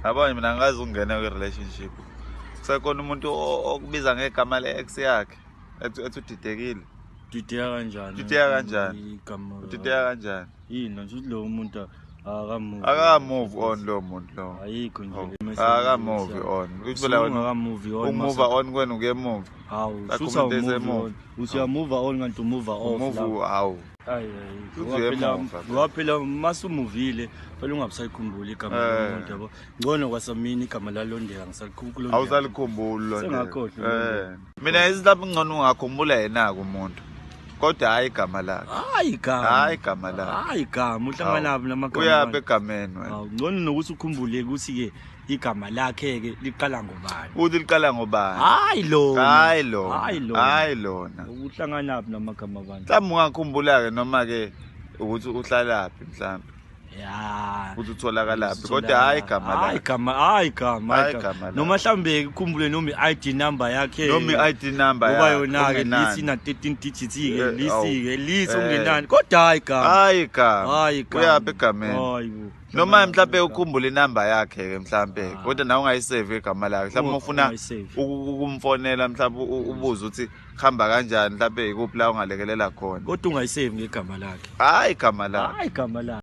Yabona, mina angikaze ukungena kwi-relationship kusekhona umuntu okubiza ngegama le-ex yakhe, ethi udidekile. Dideka kanjani? Udideka kanjani? Igama. Udideka kanjani? Yini nje ukuthi lowo muntu akamove? Aka-move on lo muntu lo. Ayikho nje le message. Aka-move on. Uthi phela wena Ungaka-move on. umove on kwena ukuya emuva. Hawu, Lakho shuthi umuntu awumove esemuva. on. Uthi uyamove on kanti umove off Umove lapho. hawu. Ayi ayi. Uthi Ngoba phela uyemuva. ngoba phela masumuvile, fanele ungabusayikhumbula igama lomuntu, yabo. Ngcono kwasamini igama lalondeka ngisalikhumbula. Awusalikhumbuli lo. Sengakhohlwa. Mina isilapho ngcono ungakhumbula yena-ke umuntu, kodwa hhayi igama lakhe. Hayi igama. Hhayi igama lakhe. Hayi igama, uhlanganaphi namagama? Uyaphi abantu? egameni wena? Hawu, ngcono nokuthi ukhumbule ukuthi ke igama lakhe ke liqala ngobani. Uthi liqala ngobani? Hayi lona. Hayi lona. Hayi lona. Hayi lona. Uhlanganaphi namagama abantu? Mhlawumbe ungakhumbula-ke noma-ke ukuthi uhlalaphi, mhlawumbe ukuthi utholakalaphi, kodwa hhayi igama Hayi lakhe. igama, hayi igama, Hayi hayi igama igama. lakhe. Noma mhlambe ukhumbule noma i-ID number yakhe. Noma i-ID number Ngoba yakhe, yona ke okungenani. lisi na 13 digits ke, lisi ke lisi, okungenani. Kodwa hayi igama. Hayi igama. Hayi igama. Uyaphi egameni? Hayi bo. Noma mhlawumbe ukhumbule inamba yakhe-ke mhlawumbe, kodwa nawe ungayisave igama lakhe. Mhlawumbe ufuna Ungayisave. ukumfonela mhlawumbe, ubuze ukuthi kuhamba kanjani, mhlawumbe ikuphi la ungalekelela khona. Kodwa ungayisave ngegama lakhe. Hhayi igama lakhe. Hayi igama lakhe.